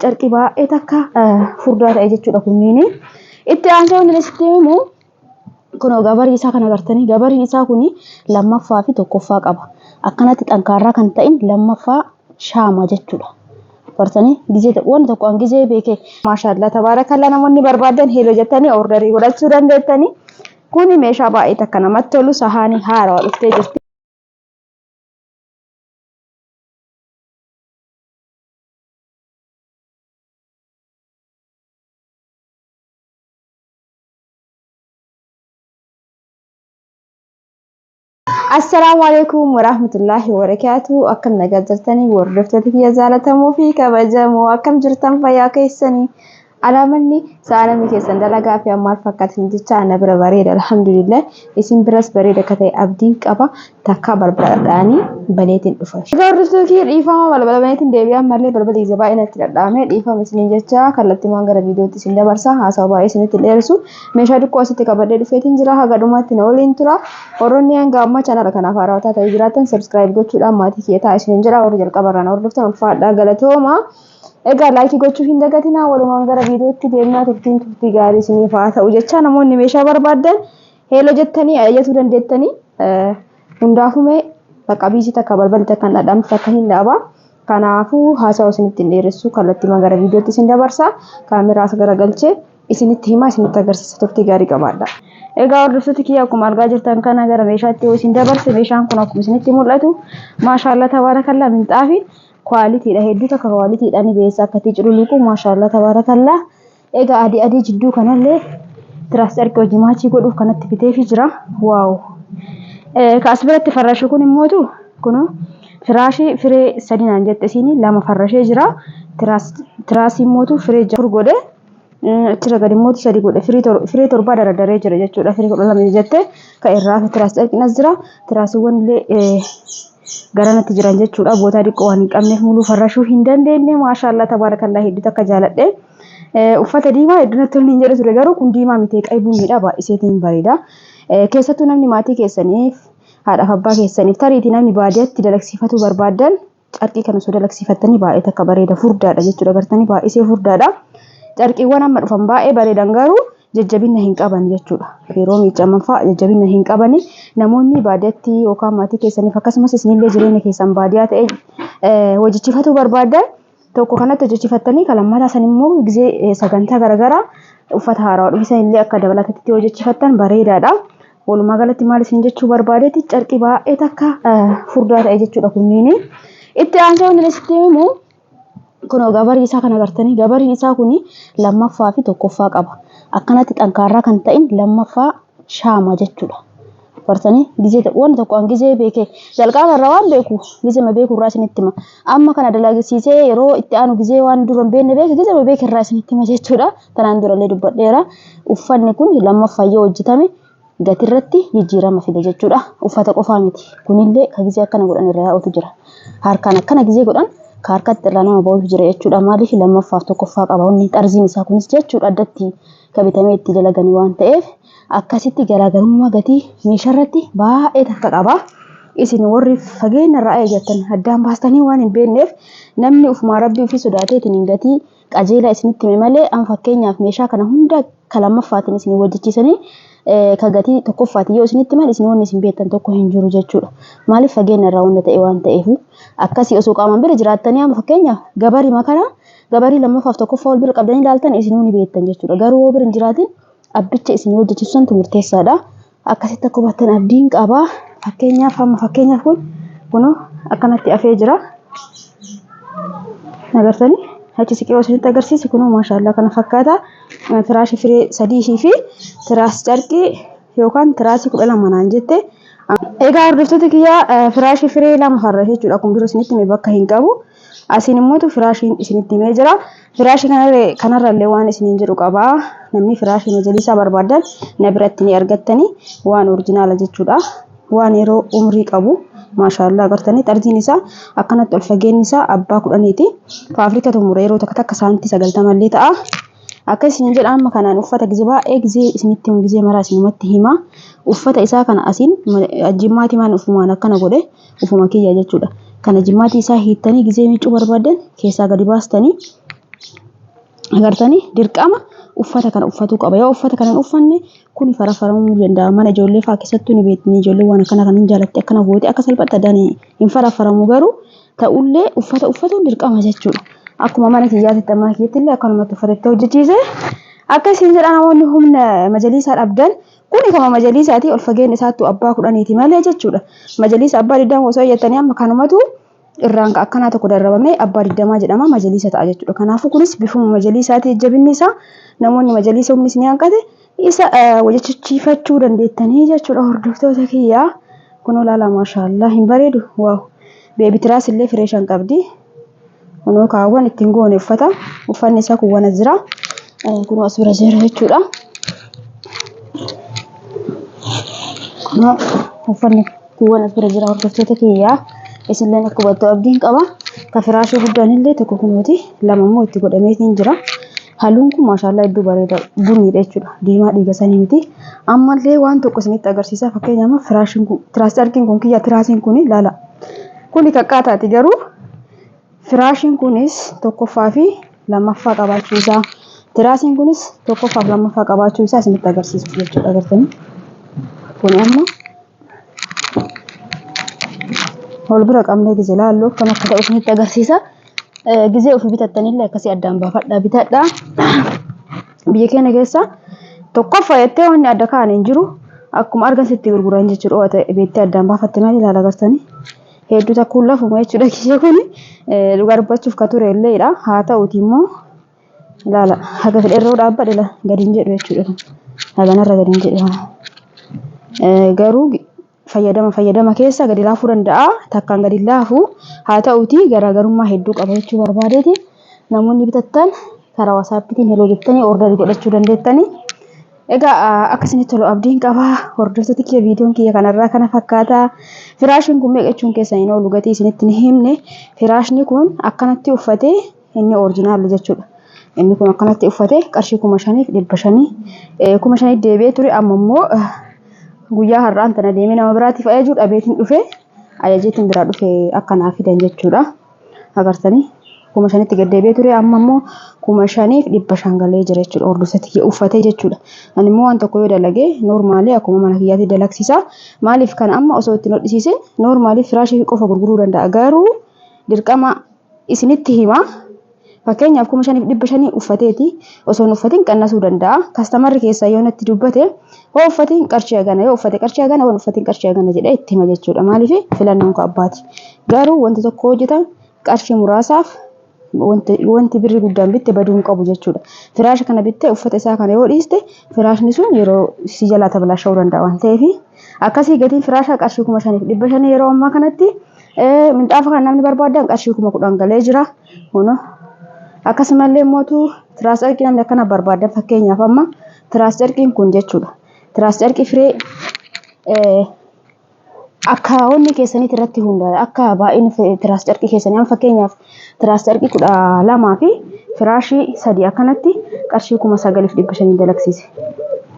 Carqii baay'ee takka furdaa ta'e jechuudha kunniini. Itti aansee wanti isitti himu kunoo gabarii isaa kana agartanii gabariin isaa kun lammaffaa fi tokkoffaa qaba. Akkanatti xankaarraa kan ta'in lammaffaa shaama jechuudha. Bartanii gizee wanti tokko an gizee beekee maashaallah tabaarakallaa namoonni barbaadan heloo jettanii ordarii godhachuu dandeettanii. Kuni meeshaa baay'ee takka namatti tolu sahaanii haarawaa dhuftee jirti. Assalaamu alaikum warahmatullaahi wabarakaatu. Akkam nagaa jirtanii hordoftoota kiyya jaalatamoo fi kabajamoo akkam jirtan fayyaa keessanii Alaamanni sa'a namni keessan dalagaa fi maal fakkaatan jecha ana bira bareeda alhamdulillah isin biras bareeda akka ta'e abdiin qaba takka balbala dhadha'anii baneetiin dhufa. Egaa hordoftoota kiyya dhiifama balbala baneetiin deebi'an malee balbala ija baay'ee natti dhadha'ame dhiifama isiniin jecha kallattimaan gara viidiyootti isin dabarsa haasawa baay'ee isinitti hin dheeressu meeshaa xiqqoo asitti qabadhee dhufeetiin jira haga dhumaatti na waliin tura warroonni hanga ammaa chaanala kanaaf haarawaa ta'ee jiraatan subscribe gochuudhaan maatii kiyya ta'a isiniin jedha warri jalqaba irraa na hordoftan ulfaadhaa galatooma. Egaa laayikii gochuu hin dagatinaa walumaan gara viidiyootti deemnaa turtiin turtii gaarii isiniif haa ta'u jecha namoonni meeshaa barbaaddan heeloo jettanii ajajatuu dandeettanii hundaafuu mee bakka biizii takka balballi takka hin dhadhamtu takka hin dhaaba. Kanaafuu haasawa isinitti hin dheeressu kallattiimaan gara viidiyootti isin dabarsa kaameraas garagalchee isinitti himaa isinitti agarsiisa turtii gaarii qabaadha. Egaa hordoftoota kiyya akkuma argaa jirtan kana gara meeshaatti yoo isin dabarse meeshaan kun akkuma isinitti mul'atu maashaallaa tabaarakallaa minxaafi Quality dha hedduu takka quality dha ni beessa akkatti cululuqu maashaallah tabarakallah egaa adii adii jidduu kanallee tiraas carqii hojii maachii godhuuf kanatti biteefi jira waaw ka as biratti farrashu kun immootu kunoo firaashii firee sadi naan jette isiin lama farrashee jira tiraas tiraasii immootu firee afur godhe achirra gadi immoo sadi godhe firee torbaa daradaree jira jechuudha. Firee 12 jette kan irraa fi tiraas carqiin as jira. Tiraasiiwwan illee garanatti jiran jechuudha. Bootaa xiqqoo waan hin qabneef muluu farrashuu hin dandeenye. Maashaallah tabaarakallaa hedduu takka jaaladhe. Uffata diimaa hedduu natti tolni hin jedhu ture garuu kun diimaa miti qayi bunniidha baay'iseetiin bareeda. Keessattuu namni maatii keessaniif haadhaaf abbaa keessaniif tariitii namni baadiyyaatti dalagsiifatuu barbaaddan Carqii kana osoo dalagsiifattanii baay'ee takka bareeda furdaadha jechuudha gartanii baay'isee furdaadha. Carqiiwwan amma dhufan baay'ee bareedan garuu jajjabina hin qaban jechuudha. Yeroo miicaman fa'a jajjabina hin qabani. Namoonni baadiyyaatti yookaan maatii keessaniif akkasumas isinillee jireenya keessan baadiyyaa ta'e hojjechiifatuu barbaaddan tokko kanatti hojjechiifattanii kan lammataa san immoo gizee sagantaa garaagaraa uffata haarawaa dhufisan illee akka dabalatatti hojjechiifattan bareedaadha. Walumaa galatti maal isin jechuu barbaadeeti carqii baay'ee takka furdaa ta'e jechuudha kunniini. Itti aansee wanti isitti himu kunoo gabarii isaa kana agartanii gabariin isaa kun lammaffaa fi tokkoffaa qaba. Akkanatti xankaarraa kan ta'in lammaffaa shaama jechuudha. Bartanii gizee wanti tokko an gizee beekee jalqaba irraa waan beeku gizee ma beeku irraa isinitti hima. Amma kana dalagisiisee yeroo itti aanu gizee waan dura hin beekne beeke gizee ma beeke irraa isinitti hima jechuudha. Tanaan durallee dubbadheera. Uffanni kun lammaffaa yoo hojjetame gatirratti jijjiirama fida jechuudha. Uffata qofaa miti. Kunillee ka gizee akkana godhan irra yaa'utu jira. Harkaan akkana gizee godhan ka harkatti irraa nama ba'utu jira jechuudha. Maaliif lammaffaaf tokkoffaa qaba. Wanni xarziin isaa kunis jechuudha addatti ka bitamee itti dalagani waan ta'eef akkasitti garaagarummaa gatii meeshaarratti baay'ee takka qaba. Isin warri fageenya irraa eeggattan addaan baastanii waan hin beekneef namni ufumaa rabbii ofii sodaateetiin gatii qajeelaa isinitti hime malee amma fakkeenyaaf meeshaa kana hunda ka lammaffaatiin isin hojjechiisanii ka gatii tokkoffaatiin yoo isinitti himan isin wanni isin beektan tokko hin jiru jechuudha. Maaliif fageenya irraa wanta ta'e waan ta'eef akkasii osoo qaamaan bira jiraattanii amma fakkeenyaaf gabarii makana gabarii lammaffaaf tokkoffaa wal bira qabdanii ilaaltan isinuu ni beektan jechuudha. Garuu yoo bira hin jiraatin abbicha isin hojjechiisu santu murteessaadha. Akkasitti akka hubattan abdiin qaba. Fakkeenyaaf amma fakkeenyaaf kun kunoo akkanatti afee jira. Agartanii achi siqee yoo isinitti agarsiise kunoo maashaallaa kana fakkaata. Firaashii firee sadii fi tiraas carqii yookaan tiraasii 12 naan jette. Egaa hordoftoota kiyyaa firaashii firee lama farra jechuudha. Akkuma dura isinitti hime bakka hin qabu. Asiin immoo firaashiin isinitti himee jira. Firaashii kanarra illee waan isiniin jedhu qaba. Namni firaashii majaliisaa barbaadan na biratti ni argattani. Waan orjinaala jechuudha. Waan yeroo umrii qabu. Maashaallaa agartanii xarziin isaa akkanatti ol fageenyi isaa abbaa kudhaniiti. Faafrika xumura yeroo takka takka saantii 90 illee ta'a. Akka isiniin jedha amma kanaan uffata gizee baay'ee gizee isinitti himu gizee maraa isinumatti hima. Uffata isaa kana asiin jimmaatii maan ufumaan akkana godhe ufuma kiyya jechuudha. Kana jimmaatii isaa hiittanii gizee miiccuu barbaaddan keessaa gadi baastanii Agartanii dirqama uffata kana uffatuu qaba. Yoo uffata kana hin uffanne kuni farafaramuu danda'a. Mana ijoollee fa'aa keessattuu ni beekni ijoollee waan akkana kana hin jaalatti akkana goote akka salphatti addaan hin farafaramu garuu ta'ullee uffata uffatuun dirqama jechuudha. Akkuma mana kiyyaatitti mana kiyyatti illee akkanumatti uffata itti hojjechiise. Akka isin jedha namoonni humna majaliisaa dhabdan kuni kama majaliisaati ol fageenya isaattu abbaa 10ti malee jechuudha. Majaliisa abbaa 20 osoo jettanii amma kanumatu irraan ka akkanaa tokko darrabamee abbaa 20 jedhama majaliisa ta'a jechuudha. Kanaafuu kunis bifuma majaliisaati jajjabinni isaa namoonni majaliisa humni isin hanqate isa hojjechiifachuu dandeettanii jechuudha hordoftoota kiyyaa. Kun olaala maashaallah hin bareedu waaw. Beebi tiraas illee fireeshan qabdi. Kunoo kaawwan ittiin goone uffata uffanni isaa kun wana jira. Kunoo as bira jira jechuudha. Kunoo uffanni kuuwwan as bira jira hordoftoota kiyyaa. Isinilleen akka hubattu abdiin qaba. Ka firaashii guddaan illee tokko kunooti lama immoo itti godhameetiin jira. Halluun kun maashaallaa hedduu bareeda buniidha jechuudha. Diimaa dhiiga sanii miti. Ammallee waan tokko isinitti agarsiisa. Fakkeenyaaf firaashiin kun tiraas carqiin kun kiyya tiraasiin kun ilaala. Kuni qaqqaataati garuu firaashiin kunis tokkoffaa fi lammaffaa qabaachuu isaa tiraasiin kunis tokkoffaa fi lammaffaa qabaachuu isaa isinitti agarsiisuuf jechuudha agartanii. Kun amma wal bira qabnee gizee laallu akkam akka ta'u isinitti agarsiisa. Gizee ofii bitattanillee akkasii addaan baafadhaa bitadhaa. Biyya keenya keessa tokkoffaa jettee wanni adda kaa'an hin jiru. Akkuma argan sitti gurguran jechuudha. Waa ta'e beektee addaan baafatte malee ilaala agartanii. Hedduu takkuun lafuma jechuudha kiyya kun dhugaa dubbachuuf ka ture illeedha. Haa ta'uti immoo ilaala haga fedhe irra dhaabbadhe gadi hin jedhu jechuudha. Haganarra gadi hin jedhu. Garuu fayyadama fayyadama keessa gadi laafuu danda'a. Takkaan gadi laafu haa ta'uti garaagarummaa hedduu qaba jechuu barbaadeeti. Namoonni bitattan karaa wasaappiitiin heloo jettanii ordarii godhachuu dandeettanii. Egaa akka isinitti tolu abdiin qaba. Hordoftoota kiyya viidiyoon kiyya kanarraa kana fakkaata. Firaashiin kun meeqa jechuun keessan hin oolu gatii isinitti hin himne. Firaashni kun akkanatti uffatee inni orijinaalli jechuudha. Inni kun akkanatti uffatee qarshii 5500 5,000 deebi'ee ture amma immoo guyyaa har'aan tana deemee nama biraatiif ajajuu dhabeetiin dhufe ajajeetiin biraa dhufe akka naa fidan jechuudha. Agartanii 5,000tti gad deebi'ee ture amma immoo 5500 galee jira jechuudha. Hordoftoota kiyya uffatee jechuudha. Ani immoo waan tokko yoo dalage noormaalii akkuma mana kiyyaatti dalagsiisa. Maaliif kana amma osoo ittiin hodhisiisin noormaalii firaashii qofa gurguruu danda'a. Garuu dirqama isinitti hima. Fakkeenyaaf 5500 uffateeti osoo hin uffatin qannasuu danda'a. Kastamarri keessaa yoo natti dubbate hoo uffatin qarshii hagana yoo uffate qarshii hagana yoo hin uffatin qarshii hagana jedhee itti hima jechuudha. Maaliif filannoon koo abbaati. Garuu wanti tokko hojjetan qarshii muraasaaf wanti birrii guddaan bitte baduu hin qabu jechuudha. Firaasha kana bittee uffata isaa kana yoo dhiiste firaashni sun yeroo si jalaa tabalaasha'uu danda'a waan ta'eef akkasii gatiin firaashaa qarshii 5500 yeroo ammaa kanatti minxaafa kan namni barbaadan qarshii 10,000 galee jira. Kuno akkasumallee mootu tiraas carqii namni akkana barbaadan fakkeenyaaf amma tiraas carqiin kun jechuudha. Tiraas carqii firee akka wanni keessanitti irratti hundaa'a. Akka baay'ina tiraas carqii keessanii amma fakkeenyaaf tiraas carqii 12 fi firaashii 3 akkanatti qarshii 9500 dalagsiise.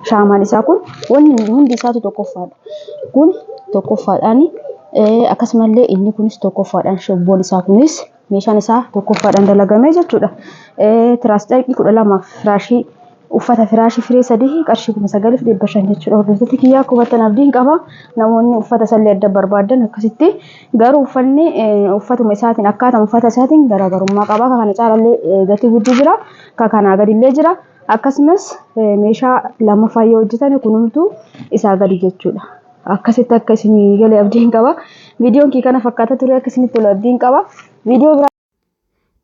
Shaamaan isaa kun wanni hundi isaatu tokkoffaadha. Kun tokkoffaadhaani akkasumallee inni kunis tokkoffaadhaan shobboon isaa kunis meeshaan isaa tokkoffaadhaan dalagamee jechuudha. Tiraas carqii 12 firaashii uffata firaashii firee 3 qarshii 9500 jechuudha. Hordoftoota kiyyaa akka hubattan abdiin qaba. Namoonni uffata isallee adda barbaadan akkasitti garuu uffanni uffatuma isaatiin akkaatuma uffata isaatiin garaagarummaa qaba. Ka kana caalallee gatii guddii jira. Ka kanaa gadillee jira. Akkasumas meeshaa lammaffaa yoo hojjetame kunumtuu isaa gadi jechuudha. Akkasitti akka isin gale abdiin qaba. Viidiyoon kii kana fakkaata ture akka isinitti tolu abdiin qaba. Viidiyoo biraa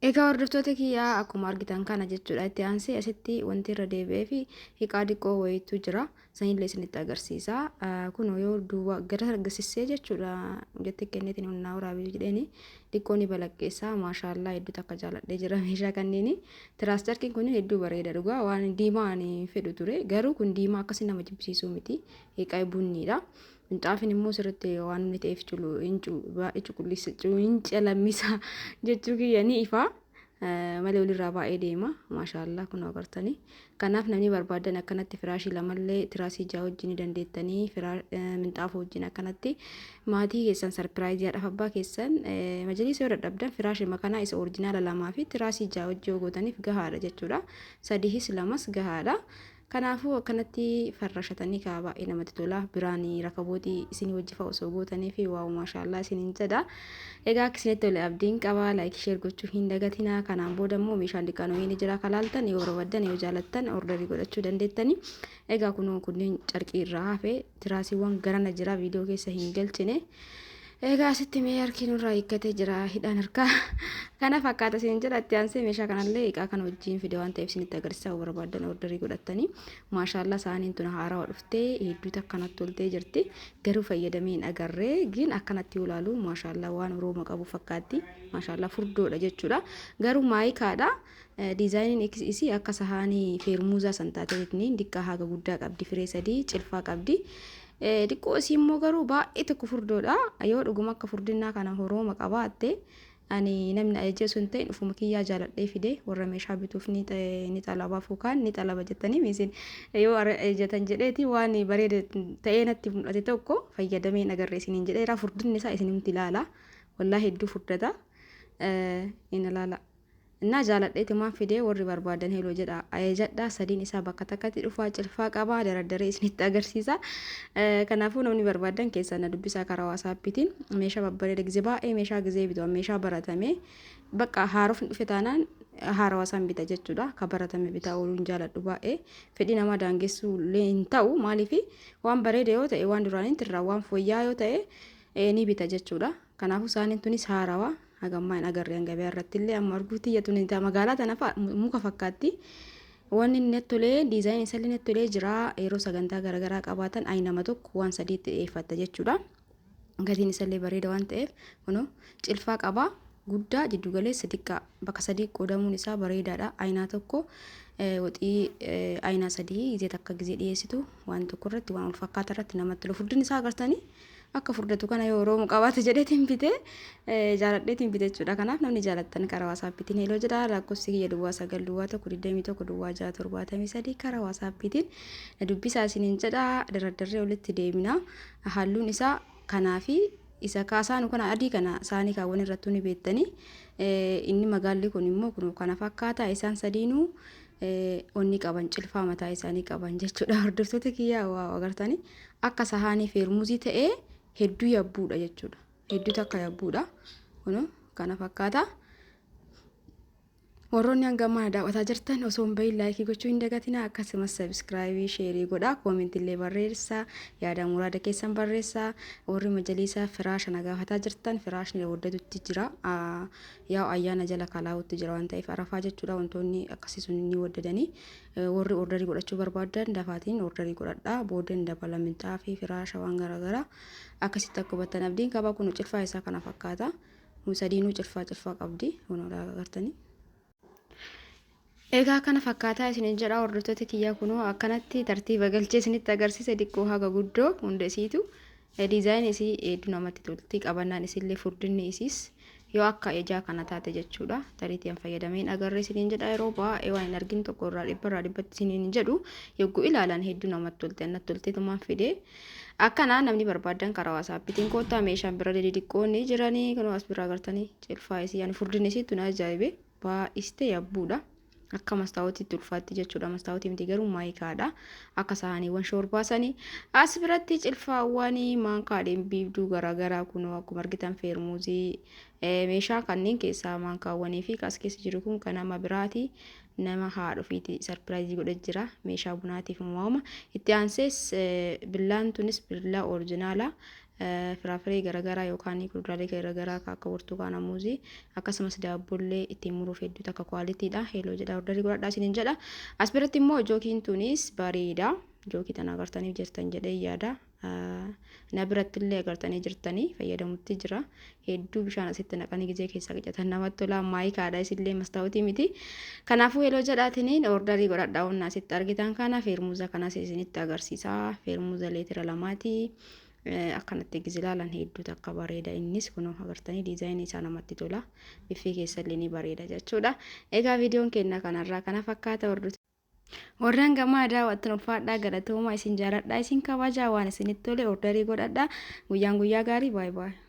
Egaa hordoftoota kiyyaa akkuma argitan kana jechuudha. Itti aansee asitti wanti irra deebi'ee fi hiqaa diqqoo wayiitu jira. Sanillee isinitti agarsiisa. Kunoo yoo duuba gara argisiisee jechuudha. Jetti kenneetiin humnaa waraabee jedheeni diqqoo ni balaqqeessa. Maashaallaa hedduu takka jaaladhee jira meeshaa kanneeni. Tiraas carqiin kun hedduu bareeda dhugaa waan diimaa ani fedhu ture. Garuu kun diimaa akkasii nama jibbisiisuu miti. Hiqaa bunniidha. Fincaafin immoo sirriitti waan inni ta'eef baay'ee cuquliisa hin calammisa jechuu kiyya ni ifa. Malee walirraa baay'ee deema. Maashaallah kun agartanii. Kanaaf namni barbaadan akkanatti firaashii lamallee tiraasii ja'a wajjin ni dandeettanii, minxaafa wajjin akkanatti maatii keessan surprise haadhaaf abbaa keessan majaliisa yoo dadhabdan firaashii makanaa isa original lamaa fi tiraasii 6 wajjin yoo gootaniif gahaadha jechuudha. Sadiihis lamas gahaadha. Kanaafuu akkanatti farrashatanii kaa baay'ee namatti tola. Biraan rakabootii isin wajji fa'a osoo gootanii fi wow maashaallah isiniin jedha. Egaa akka isinitti tole abdiin qaba. Like, share gochuu hin dagatinaa. Kanaan booda immoo meeshaan xiqqaan wayii ni jira, kalaaltan yoo barbaaddan, yoo jaalattan order godhachuu dandeettani. Egaa kunoo kunneen carqii irraa hafe, tiraasiiwwan garana jira, viidiyoo keessa hin galchine. Egaa asitti mee harki nurraa hiikkatee jira, hidhaan harkaa. Kana fakkaata isin jedha. Itti aansee meeshaa kanallee hiiqaa kana wajjin fide waan ta'eef isinitti agarsiisaa, yoo barbaadan order godhattanii. Maashaallaa saaniin tun haarawaa dhuftee hedduutu akkanatti toltee jirti. Garuu fayyadamee hin agarree gin akkanatti yoo ilaalu maashaallaa waan orooma qabu fakkaatti. Maashaallaa furdoodha jechuudha. Garuu maayikaadha. Diizaayiniin isii akka sahaanii feermuuzaa san taatee diqqaa haga guddaa qabdi, firee sadii cilfaa qabdi. Xiqqoo isii immoo garuu baay'ee tokko furdoodha. Yoo dhuguma akka furdinnaa kana horooma qabaatte, ani namni ajajee osoo hin ta'in ufuma kiyyaa jaaladhee fide. Warra meeshaa bituuf ni xalabaa fuukaan ni xalaba jettanii miisin yoo ajajatan jedheeti waan bareeda ta'ee natti mul'ate tokko fayyadamee hin agarre isiniin jedheera. Furdinni isaa isinimti ilaala. Wallaahi hedduu furdata. In ilaala. Innaa jaaladheetumaan fidee, warri barbaadan hello jedha ajajadha. Sadiin isaa bakka takkatti dhufaa, cilfaa qabaa, daraddaree isinitti agarsiisa. Kanaafuu namni barbaadan keessaa na dubbisaa karaa WhatsAppiitiin. Meeshaa babbareeda gizee baay'ee meeshaa gizee bitu, meeshaa baratame bakka haarofni dhufe taanaan haarawaa isaan bita jechuudha. Ka baratame bitaa ooluun jaaladhu baay'ee. Fedhii namaa daangessuu illee hin ta'u, maaliif waan bareeda yoo ta'e, waan duraanii irraa waan fooyya'aa yoo ta'e ni bita jechuudha. Kanaafuu isaaniin tunis haarawaa hagammaa hin agarre hanga irratti illee amma arguutti tuni magaalaa tana muka fakkaatti. Wanni inni natti tolee diizaayinii isallee natti tolee jira. Yeroo sagantaa garaagaraa qabaatan ayi nama tokko waan sadiitti dhiyeeffatta jechuudha. Gatiin isallee bareeda waan ta'eef kunoo cilfaa qabaa, guddaa, jiddugaleessa, xiqqaa bakka sadii qoodamuun isaa bareedaadha. Ayinaa tokko waxii ayinaa sadii gizee takka gizee dhiyeessitu waan tokko irratti waan wal fakkaataa irratti namatti tola. Furdinni isaa agartanii akka furdatu kana yoo Oromoo qabaate jedheetiin bitee, jaaladheetiin bite jechuudha. Kanaaf namni jaalattan karaa WhatsAppiitiin hello jedha. Lakkoofsi kiyya 09 01 21 06 73, karaa WhatsAppiitiin dubbisaa isiniin jedha. Dardarree walitti deemina. Halluun isaa kanaa fi isa kaasaanu kana adii kana saanii kaawwan irrattuu ni beektanii. Inni magaalli kun immoo kun kana fakkaata. Isaan sadiinuu onni qaban, cilfaa mataa isaanii qaban jechuudha. Hordoftoota kiyyaa, waa agartanii akka sahaanii feermuzii ta'ee hedduu yabbuudha jechuudha. Hedduu takka yabbuudha. Kun kana fakkaata. Warroonni hanga ammaa daawwataa jirtan osoo hin bahin like gochuu hin dagatinaa. Akkasumas subscribe, share godhaa, comment illee barreessaa, yaada muraada keessan barreessaa. Warri majaliisa firaasha na gaafataa jirtan, firaashni waddatutti jira. Yaa ayyaana jala kalaa'utti jira waan ta'eef, arafaa jechuudha, wantoonni akkasii sun ni waddadanii. Warri order godhachuu barbaadan dafaatiin order godhadhaa, boodeen dabala minxaafii, firaasha, waan garaagaraa akkasitti akka hubattan abdiin qaba. Kun cilfaa isaa kana fakkaata. Sadiinuu cilfaa cilfaa qabdi, kun agartanii. Egaa kana fakkaataa isinin jedha hordoftoota kiyyaa. Kunoo akkanatti tartiiba galchee isinitti agarsiise, xiqqoo haga guddoo hunda isiitu. Diizaayinii isii hedduu namatti tolti. Qabannaan isillee, furdinni isiis yoo akka ijaa kana taate jechuudha. Tariitiin fayyadameen agarre isiniin jedha, yeroo baay'ee waan hin argin tokko irraa dhibba irraa dhibbatti isiniin jedhu, yogguu ilaalan hedduu namatti tolte, natti tolteetumaan fide. Akkana namni barbaadan karaa WhatsAppiitiin koottaa. Meeshaan bira xixiqqoon ni jiranii, kunoo as bira agartanii cilfaa isii. Yani furdinni isiitu na ajaa'ibe, baay'iste yabbuudha. Akka mastaawotiitti ulfaatti jechuudha. Mastaawootii miti garuu maayikaadha. Akka saaniiwwan shoorbaa sanii as biratti cilfaawwan, maankaadhaan biifduu garaagaraa, kunoo akkuma argitan feermuuzii, meeshaa kanneen keessaa maankaawwanii fi as keessa jiru kun kan nama biraati. Nama haadha ofiiti surprise godhee jira. Meeshaa bunaatiif waamama. Itti aansees billaan tunis billaa original firaafiree garaagaraa yookaan kuduraalee garaagaraa akka burtukaana, muuzii, akkasumas daabbollee ittiin muruuf hedduu takka qualitydha. Hello jedha, order godhadhaa isiniin jedha. As biratti immoo jookiin tunis bareeda. Jookii tana agartanii jirtan jedhee yaada. Na biratti illee agartanii jirtanii, fayyadamutti jira. Hedduu bishaan asitti naqanii gizee keessa qicatan namatti tola. Maayikaadha isillee, mastaawotii miti. Kanaafuu hello jedhaatiniin order godhadhaa. Onnaa asitti argitan kana feermuuza kanas isinitti agarsiisa. Feermuuza leetira 2ti. Akkanatti gizilaalan hedduu takka bareeda. Innis kunoo agartanii diizaayinii isaa namatti tola. Biffii keessallee ni bareeda jechuudha. Egaa viidiyoon keenya kanarraa kana fakkaata hordoftoota. Warreen gamaa daawwattan ulfaadhaa, galatoomaa, isin jaaladhaa, isin kabajaa. Waan isinitti tole orderii godhadhaa. Guyyaan guyyaa gaarii, baay'ee baay'ee.